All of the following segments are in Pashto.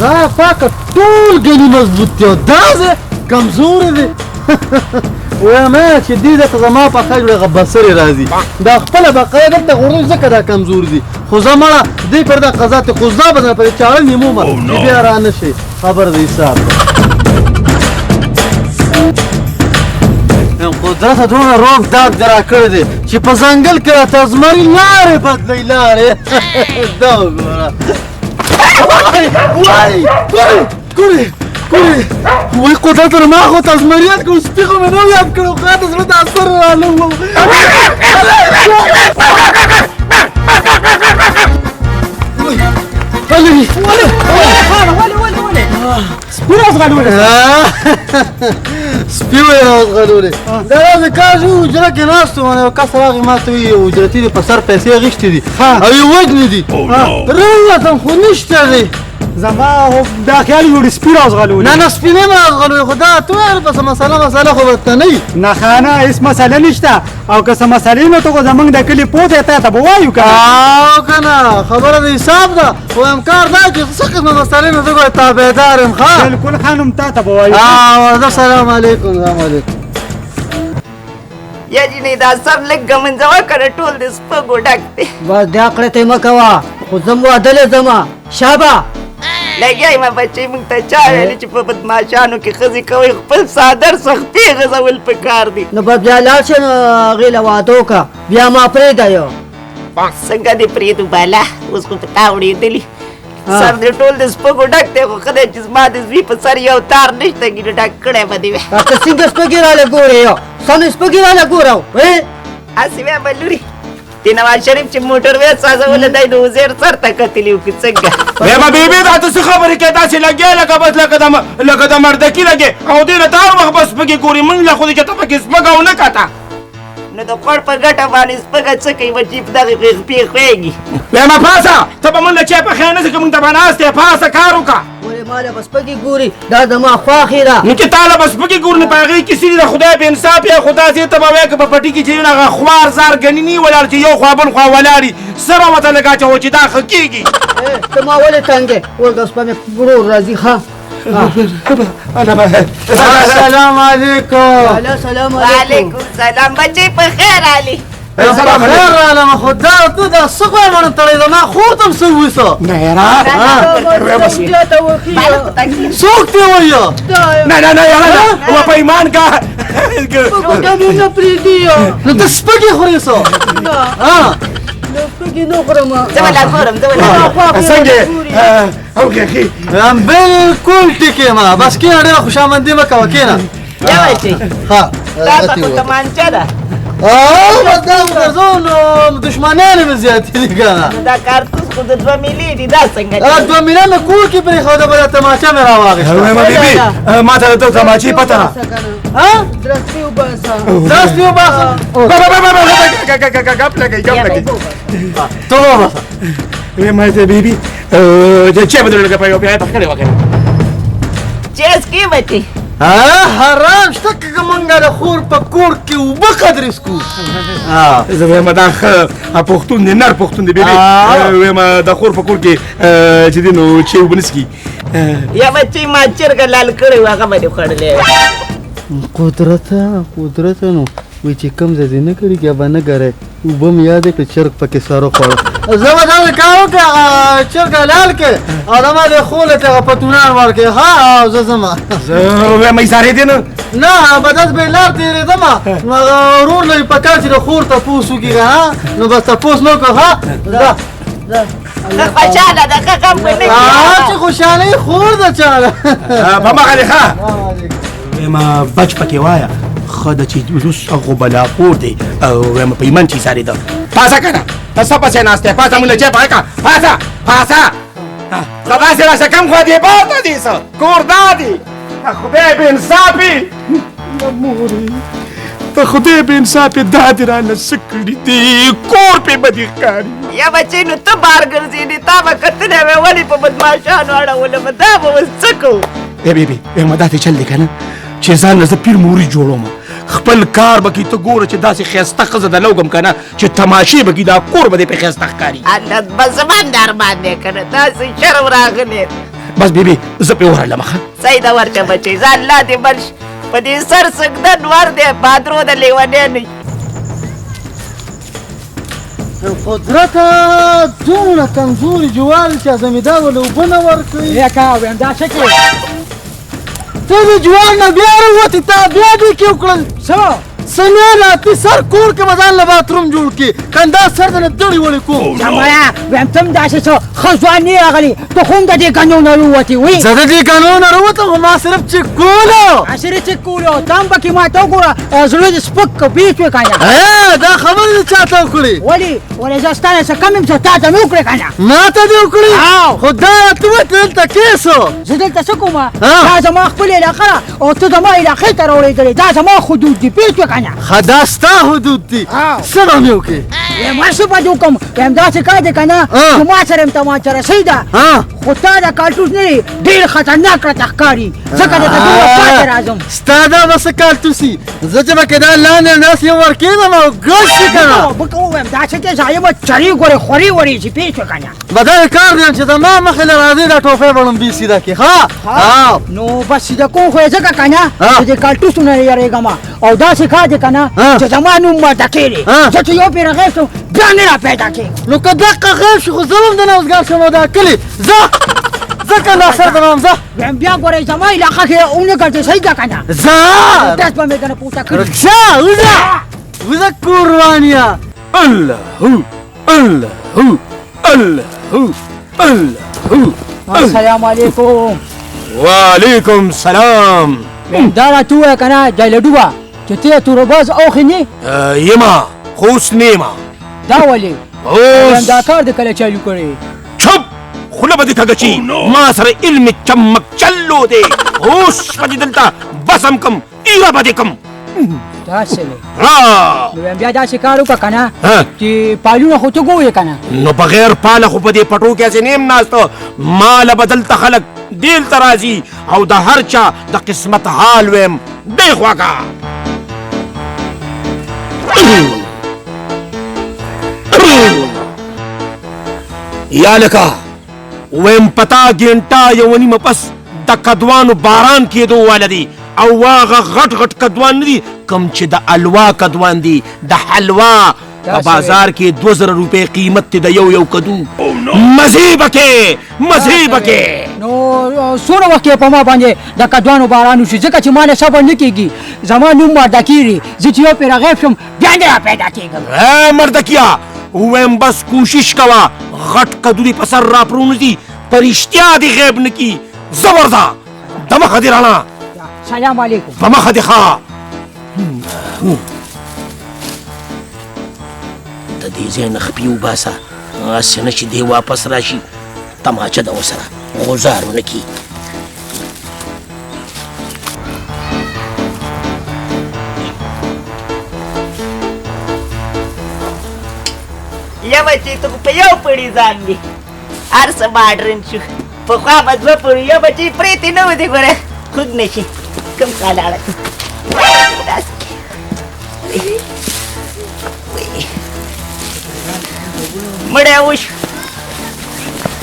خدای پاکه ټول ګني مضبوط دی او دا ځای کمزوری دی. وایم چې دې ځای ته زما په خیال هغه بصرې راځي، دا خپله بقایه دلته غورځوي ځکه دا کمزور دي. خو زه مړه دې پر دا قضا ته خو زه به درنه په دې چاړه نیمومه چې بیا رانه شي. خبر د حساب ده. قدرته دومره روب داغ دې راکړی دی چې په ځنګل کې راته زمري لارې بدلوي لارې. دا وګوره. وای وای کورې کورې کورې وای قدرت ما خو ته زمري یاد کړو، سپي خو مې نه یاد کړو، خو د زړه د اثر راله وو. ولې ولې ولې ولې سپي راځغلولې؟ سپي وې راځغلولې. دا راز کار شو حجره کې ناست وم، یو کس راغی ما ته وایي اجرتي دې په سر پیسې اخیستې دي او یې وژني دي. راووتم خو نشته دی. زما دا خیال جوړ سپي راځغلولې. نه نه سپي نه یم راځغلولې، خو دا ته وایې په څه مسله مسله خو به ورته نه وي. نه خانه هېڅ مسله نشته، او که څه مسلې نو ته خو زمونږ د کلي پوه دی، تا ته به وایو که نه. او که نه خبره د حساب ده. وایم کار دا چې څه قسمه مسلې نو زه ګوره تابعدار یم. ښه بلکل خانم تا ته به وایو. ورځه سلام علیکم. سلام علیکم. یا جینۍ دا سر لږ ږمنځوه که نه ټول د سپږو ډک دی. بس دا کړه ته یې مه کوه، خو زه هم واده له ځمه. شابه لګیا یم بچی، موږ ته چا ویلي چې په بدماشانو کې ښځې کوئ، خپل څادر سختې غځول پکار دي. نو بس بیا لاړ شه نو هغې له واده وکړه، بیا ما پرېږده. یو څنګه دې پرېږدو بالا، اوس خو په تا وړېدلي. سر دې ټول د سپږو ډک دی، خو ښه دی چې زما د زوی په سر یو تار نشته، ګینه ډک کړی به دې وي. ته څنګه سپږې راله ګورې؟ یو سمې سپږې راله ګوره. هسې وایم لورې د نواز شریف چې موټر وې سازوله دی د وزیر سر ته کتلي وو که څنګه؟ ویمه بیبي دا ته څه خبرې کوې؟ داسې لګیا لکه بس لکه د مردکي لګې، او دې نه ته هر وخت بس سپږې ګوري. موږ له خو دې چې ته پکې سپږه ونه کته. نو د خوړ په ګټه باندې سپږه څه کوي بچي په دغې پښې خوېږي. ویمه پاڅه، ته به موږ له چای په خیر نه ځې که موږ ته به ناست یې. پاڅه کار وکړه. ولې ما له به سپږې ګوري؟ دا زما خواښې ده. نو چې تا له به سپږې ګوري نو په هغې کې څه دي؟ د خدای په انصاف یې خو داسې ته به وایې که په پټي کې چې هغه خوار زار ګني نه ولاړ چې یو خوا بل خوا ولاړي سره ورته لږ اچوه چې دا ښه کېږي. ته ما ولې تنګې؟ ورته سپه مې ورور راځي. ښه السلام علیکم. السلام علیکم. سلام بچی په خیر راغلې. په خیر راغلم، خو دا ته دا څه غواړې تړې؟ زما خور ته هم څه وویسه. نه یاره څوک دې وایي؟ نه نه نه یاره و په ایمان کا نه پرېږدي. نو ته سپږې خورې څه؟ نه سپږې نه خورم. زه به لا ګورم، زه به لا ګورم. څنګه؟ او ښه بالکل ټیک یم. بس کښېنه، ډېره خوشامندي مه کوه، کښېنه. یا بچی ښه تا ته خو تمانچه ده. بس دا وګرځو نو دښمنانې مې زیاتې دي که نه. دا کارتوس خو د 2 میلې دي، دا څنګه؟ 2 میله مې کور کې پرېښوده، بله تماچه مې راواخیسته. ویمه بیبي ما ته د تماچې پته ده. درس پې وباسه، درس پې وباسه. ګپ لګوي، ګپ لګوي. ته وباسه. ویمه بیبي چې به درلګه په یو پیاله پخ کړې وه که نه؟ چای څکې بچی؟ حرام شته که مونږ د خور په کور کې اوبه قدرې څکو. زه وایم دا ښه پښتون دی، نر پښتون دی بیبي. وایم د خور په کور کې چې دی نو چای اوبه نه څکي. یا بچی ما چرګه لال کړی و، هغه به دې خوړلی. قدرته قدرته نو وایي چې کوم ځای دې نه کړي بیا به نه ګرې. اوبه مې یادې کړې، چرګ پکې سر وخوړه. زه به داسې کار وکړم، هغه چرګ حلال کړې او زما د خور له هغه پتونان ورکړې. ښه او زه ځم. زه وایم ایسارې دی نه؟ نه به داسې به یې لار تېرېدم، نو هغه ورور له یې په کار چې د خور تپوس وکړي، ها نو بس تپوس نه وکړه. ښه ښه خوشحاله ده، ښه غم به نه کړي. چې خوشحالي خور ده چا ده. په مخه دې ښه. وایم بچ پکې وایه، ښه ده چې اوس هغو بلا خور دی. وایم په ایمان چې ایسارېده. پاڅه که نه ته څه پسې ناست یې؟ پاڅه موږ له چای پخه کړه. پاڅه پاڅه، ته داسې راشه کم خوا دې پاته دي څه کور دا دی. خدای بې انصافي مورې، ته خدای بې انصافي دا دې رانه څه کړي دي؟ کور پې بدې ښکاري. یا بچی نو ته بار ګرځېدې، تا به کتلی وی ولې په بدماشانو اړولم، دا به اوس څه کوو؟ ای بیبي وایم داسې چل دی که نه چې ځان له زه پیر موري جوړوم، خپل کار به کوي. ته ګوره چې داسې ښایسته ښځه د لوګم که نه چې تماشې به کوي، دا کور به دې پرې ښایسته ښکاري. الله به زما هم د ارمان دی که نه، داسې شرم راغلی. بس بیبي زه پرې ورغلم. ښه صحیح ده، ورشه بچې، ځان لا دې مل شي. په دې سر سږدن ور دی، بادرو د لیونی نه. قدرته دومره کمزوري جوار چې زمیندار له اوبه نه ورکوي. یکا وایم دا څه کوې؟ ته د جوار نه بیا راووتې، تا بیا دې کې وکړل څه؟ څه نه راتلې، سر کور کې به ځان له باتروم جوړ کړې، کندا سر د نه دړې وړې کوم. جماعه وایم ته هم داسې څه ښه ځوان نه یې راغلی، ته خو هم د دې ګنو نه راووتې. وي زه د دې ګنو نه راووتم، خو ما صرف چک کولو. صرف چک کولو؟ ته هم پکې ما ته وګوره، زړه دې سپک کړ، پوه شوې که نه؟ دا خبرې دې چا ته وکړې؟ ولې ولې زه ستا نه څه کم یم، څه تا ته مې وکړې که نه؟ ما ته دې وکړې؟ خو دا راته ووایه ته دلته کېسو. زه دلته څه کوم؟ دا زما خپله علاقه ده او ته زما علاقې ته راوړېدلې، دا زما حدود دي، پوه شوې که نه؟ ښه دا ستا حدود دي، څه به مې وکړې؟ وایم هر څه به دې وکړم. وایم داسې کار دی که نه چې ما سره هم تمانچه رسۍ ده، خو تا دا کالټوس نه دی، ډېر خطرناک راته ښکاري، ځکه درته دومره پاتې راځم. ستا دا به څه کالټوس وي، زه چې پکې دا لاندې داسې یو ورکېدم او ګش شي که نه. بکه ووایم دا څه دی ظالمه، چرې ګورې خورې ورې شي، پوه شوې که نه؟ به دا کار دی چې زما مخې له راځې دا ټوپۍ به ړومبی سیده کړې. ښه نو بس سیده کوم خو یې ځکه که نه چې د کالټوسو نه یېرېږم، او داسې کار دی که نه چې زما نوم ماته کېږي، زه چې یو پېره غیب شم بیا نه را پیدا کېږم. نو که دقه غیب شي خو زه هم د نه وزګار شم دا کلي. ځه ځه که نه سر درم، ځه. وایم بیا ګورې زما علاقه کښې ونه ګرځې، صحیح ده که نه؟ ځه. داس به مې درنه پورته کړي. ځه وځه وځه قربانیه. الله هو الله هو الله هو الله هو. السلام علیکم. وعلیکم سلام. دا راته ووایه که نه جایلډوبه چې ته تورباز اوښې نه؟ یمه خو اوس نه یمه. دا ولې؟ اوس دا کار دې کله چالو کړی؟ چپ، خوله به دې کږه شي، ما سره علم چمک چلو دی. اوس به دې دلته بس هم کم، ایره به دې کم. داسې دی. نو وایم بیا داسې کار وکړه که نه چې پالونه خو ته ګورې که نه؟ نو بغیر پاله خو په دې پټو کې هسې نه یم ناست، ما له به دلته خلک دلته راځي او د هر چا د قسمت حال ویم. دې خوا که یا لکه ویم پتا ګنټه یوه نیمه پس د کدوانو باران کېدو واله دی، او هغه غټ غټ کدوان نه دي کوم چې د الوا کدوان دي، د حلوا په بازار کې 2000 روپۍ قیمت دی د یو یو کدو. مزې به کې، مزې به کې. نو څومره وخت کې په ما باندې د کدوانو باران وشي، ځکه چې ما نه صبر نه کېږي، زما نوم مردکېږي، زه چې یو پېره غیب شم بیا نه را پیدا کېږم. مردکیه ویم بس کوشش کوه غټ کدو دې په سر راپرونوځي، په رښتیا دې غیب نه کړي. زه ورځه د مخه دې راڼه. سلام علیکم. په مخه دې ښه. د دې ځای نه خپې وباسه، هسې نه چې دی واپس راشي تماچه ده ورسره غوځار ونه کړي. یوه چې ته خو په یو پړي ځان وي، هر څه ماډرن شو. پخوا به دوه پړي، یو بچی پرېتې نه وځي، ګوره خوږ نه شي. کوم ځای لاړه؟ داسې مړی وشو،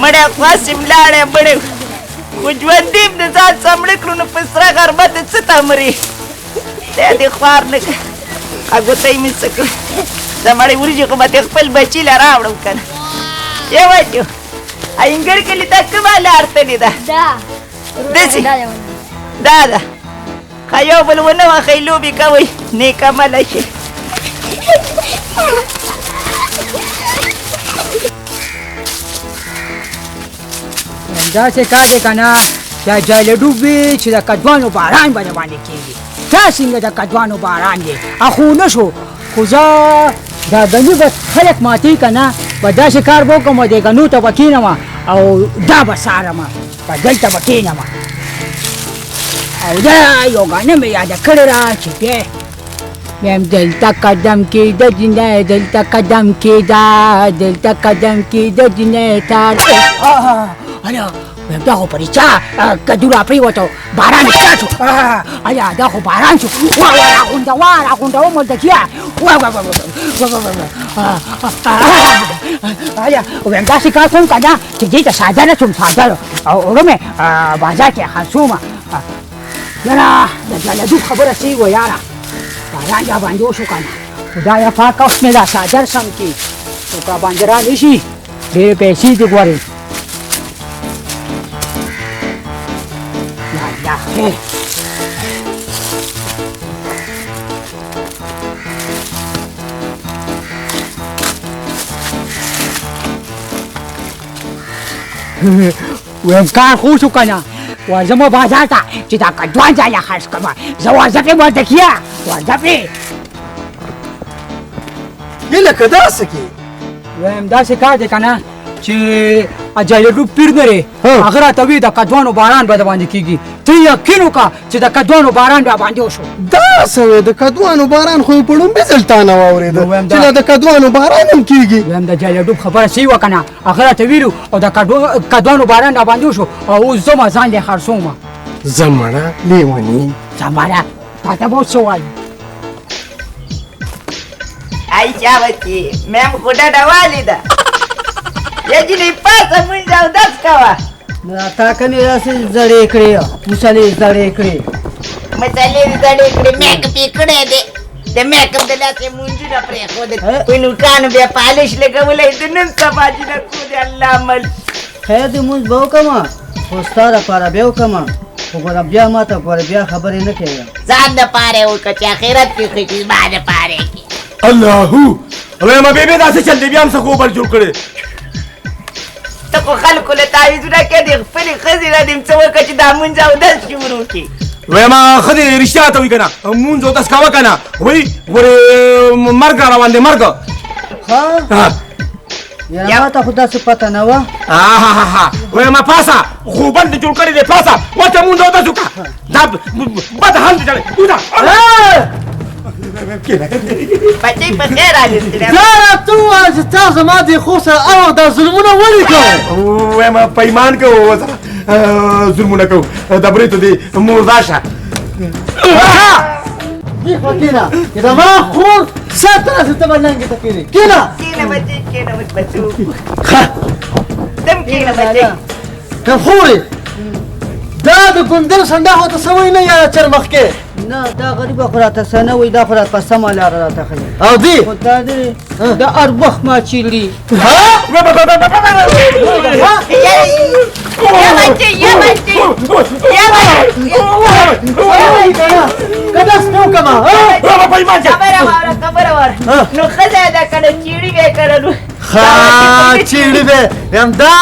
مړی خو هسې هم لاړی مړی، خو ژوندي هم د ځان څخه مړه کړو، نو په سره غرمه د څه ته مري؟ دی دې خوار نه کړه، اګوتۍ مې څه کړه، د مړې وریجې خو به دې خپل بچي له راوړم که نه. یوه چې انګړ کلي ته کومه لار تللې ده؟ داسې دا ده. ښه یو بل ونه وهئ، لوبې کوئ، نیک عمله شئ. داسې کار دی که نه دا جایله ډوب وي چې د کدوانو باران به باندې کېږي. دا څنګه د کدوانو باران دی؟ خو نه شو، خو زه دا ګني به خلک ماتوي که نه، به داسې کار به وکړم، دې ګنو ته به کښېنم او دا به څارم، به دلته به کښېنم. او دا یو ګانه مې یاده کړې ده چې بیا وایم دلته قدم کېده جینۍ، دلته قدم کېده، دلته قدم کېده جینۍ تا. ایا وایم دا خو په رښتیا کدو راپرېوتو، باران سټارټ شو. ایا دا خو باران شو. وا وا راغونډوه راغونډوه مردکیه. وا وا وا ایا وایم داسې کار کوم که نه چې دې ته ساده نه شوم، ساده او اوړه مې بازار کې خرڅومه. یاره د جلدو خبره صحیح وه یاره، باران را باندې وشو که نه، خدایه پاکه اوس مې دا څادر سم کړي، څوک راباندې را نه شي، ډېرې پیسې دي ګورې. یا الله خیر. وایم کار خو شو که نه، ورځم بازار ته چې دا کدوان ځایه خرڅ کړم. زه ورځه پرې مردکیه، ورځه پرې. لکه داسې کې وایم داسې کار دی که نه چې اجایلډو پیر نه دی، هغه راته وایي د کدوانو باران به دباندې کېږي. ته یقین وکړه چې د کدوانو باران راباندې وشو. دا څه وایې؟ د کدوانو باران خو یې په ړومبي ځل تا نه واورېده چې دا د کدوانو باران هم کېږي. وایم د جایلډوب خبره صحیح وه که نه، هغه راته ویلو او د کدوانو باران راباندې وشو او اوس ځمه ځان دی خرڅومه. ځه مړه لیوني. ځه مړه تا ته به اوس څه وایو؟ عایشه بچي مې هم خو ډډه والې ده. یا جینۍ پاڅه مونځ اودس کوه. تا کومې داسې زړې کړې، مسلې زړې کړې؟ مسلې دې زړې کړې، میک اپ یې کړی دی، د میک اپ د لاسه یې مونځونه پرېښودل، په نوکانو بیا پالش لګولی. د نن سبا جینکو دې الله مل. خیر دی مونځ به وکړم خو ستا دپاره بیا وکړم، خو ګوره بیا ما ته ګوره بیا خبرې نه کوې. ځان دپاره یې وکړه چې اخرت کې ښه شي، زما دپاره یې کړې. الله وایم بې داسې چل دی، بیا هم څه خوبل جوړ کړی. ته خو خلکو له تعویذونه کې د خپلې ښځې نه دې څه وکړه چې دا مونځ اودس شروع کړي. وایم ښځې رښتیا ته وایي که نه، مونځ اودس کوه که نه، وایي ګورې مرګ را روان دی، مرګ. ښه یاره ما ته خو داسې پته نه وه. وایم پاسه خوبل دې جوړ کړی دی، پاسه ورته مونځ اودس وکړه، دا بد حال دې کړی. وځه. بچی په خیر راغلی. یاره ته ووایه چې تا زما دې خور سره هر وخت دا ظلمونه ولې کوې؟ وایم پیمان کوو سره ظلمونه کوو، د برېتو دې مرده شه. دې خوا کښېنه چې زما خور سر ته راسي، ته به لنګې ته کښېنې. کښېنه. کښېنه بچی، کښېنه اوس به څه وکړو. دم کښېنه بچی. که خورې دا د ګوندل سنډا خو ته څه وایي نه یاره چرمخکې؟ نه دا غریبه خو راته څه نه وایي، دا خو راته په سمه لاره راته ښیي. او دې؟ خو دا دی د هر وخت ما چیرلي. یا بچی، یا بچی، یا بچی. که داسې مې وکړم خبره واوره، خبره واوره. نو ښځه ده که نه چیړي به یې که نه نو. ښه چیړي به یم. دا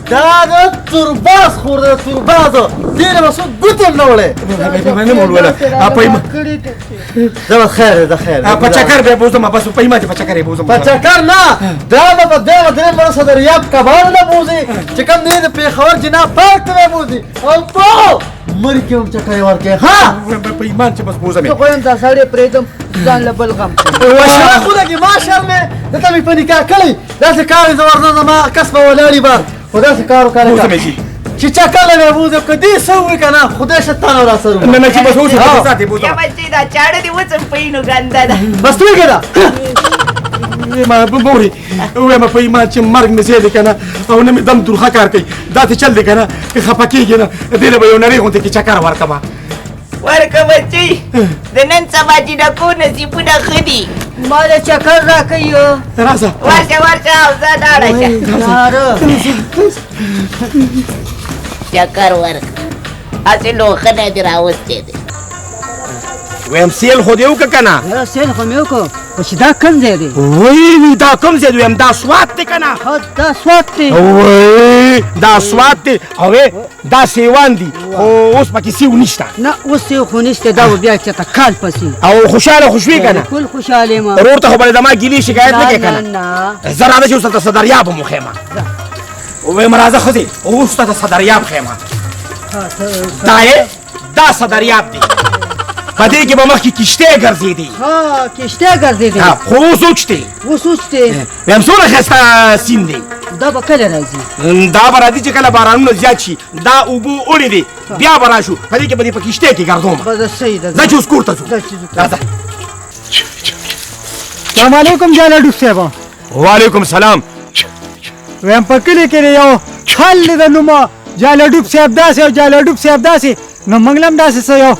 دا د ترباز خور ده، ترباز. دې له به څوک ګوتې هم نه وړی. نه مو وړله. دا به خیر دی، دا خیر دی. په چکر به یې بوځم، بس په ایمان چې په چکر یې بوځم. په چکر نه، دا به په درېیمه درېیم ورځ دریاب کبانو نه بوځي چې کوم دی د پېښور جناح پارک ته به یې بوځي او په مري کې هم چکر یې ورکوي. ها په ایمان چې بس بوځم یې. زه خو یم دا سړی پرېږدم ځان له بل غم. وشه خو لګې ما شرمې، دلته مې په نکاح کړی داسې کار یې زه ورځم، زما کس به ولاړي به، خو داسې کار وکړه بوځم یې جي. چې چکر له مې بوځم، که دې څه ووایي که نه خدای شه تا نه راسره وکړه. نه نه چې بس اوس یې په ساتې بوځم. یا بچی دا چاړه دې وڅم په اینو ګنده ده. بس ته ده. ما مورې وایم په ایمان چې مرګ مې ځای دی که نه، او نه مې دم ترخه کار کوي، داسې چل دی که نه که خفه کېږي نه، دې له به یو نرۍ غوندې کې چکر ورکړم. ورکه بچی، د نن سبا جینکو نصیبونه ښه دي. ما له چکر راکوي. راځه. ورشه ورشه او ځه لاړه شه. چکر ورکړه، هسې لوښنه دې راوستی دی. وایم سیل خو دې وکړه که نه؟ یاره سیل خو مې وکړ، خو چې دا کوم ځای دی؟ وایي دا کوم ځای دی؟ وایم دا سوات دی که نه؟ ها دا سوات دی. وایي دا سوات دی. او دا سیوان دی، خو اوس پکې سیو نشته. نه اوس سیو خو نشته، دا به بیا چېرته کال پسې. او خوشحاله خوشوې که نه؟ بالکل خوشحاله یم. ورور ته خو به زما ګیلې شکایت نه کوې که نه؟ نه نه. زه راځه چې اوس درته څه دریاب هم وښیم. وایم راځه ښځې اوس ته څه دریاب ښیم. دا یې دا څه دریاب دی، په دې کې به مخکې کښتۍ ګرځېدې. ها کښتۍ ګرځېدې. خو اوس وچ دی. اوس وچ دی. وایم څومره ښایسته سیند دی. دا به کله راځي؟ دا به راځي چې کله بارانونه زیات شي، دا اوبو اوړي دي، بیا به راشو. په دې کې به دې په کښتۍ کې ګرځوم. بس صحیح ده. ځه چې اوس کور ته ځو. ځه چې ځو. راځه. سلام علیکم جاله ډوب صاحب. وعلیکم سلام. وایم په کلي کې یو چل دی د نومه جاله ډوب صاحب داسې او جاله ډوب صاحب داسې، نو موږ له هم داسې څه یو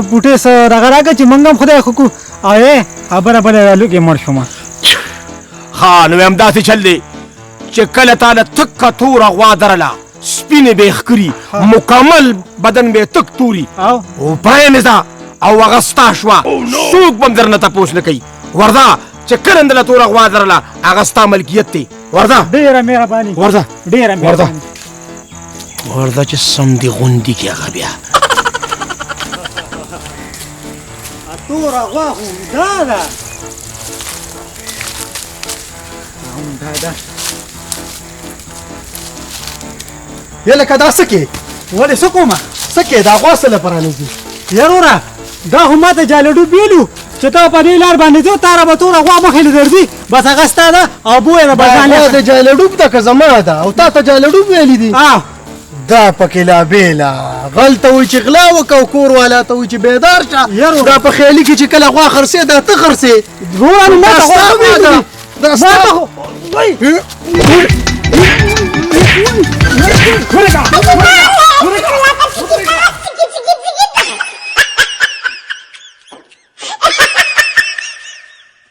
بوټی څه دغه راکړه چې موږ هم خدای ښه کړو. او ای خبره بله لوګې مړ شوم. ښه نو وایم داسې چل دی چې کله تا له تکه توره غوا درله، سپینې به یې ښکري، مکمل بدن به یې تک توري او پرېمې ده او هغه ستا شوه، څوک به هم درنه تپوس نه کوي. ورځه چې کله هم درله توره غوا درله هغه ستا ملکیت دی. ورځه. ډېره مهرباني. ورځه. ډېره مهرباني. ورځه چې سم دې غوندي کې هغه بیا توره غوا خو دا ده، همدا ده. یلکه دا څه کې؟ ولې څه کومه؟ څه کې دا غوا څه لپاره نه ځي؟ یاروره دا خو ما ته جالډو بیلو چې ته په دې لار باندې ځو تا به توره غوا مخې له درځي، بس هغه ستا ده او بویه ده، بس ځان غوا د جالډوب ده که زما ده؟ او تا ته جالډوب ویلي دي؟ دا پکې لا بېله غل ته وایي چې غلا وکړه او کور والا ته وایي چې بیدار شه. دا په خیالي کې چې کله غوا خرڅې دا ته خرڅې. وروره نو ما ته غوا ویلي دي. دا ستا وایي. ورګه.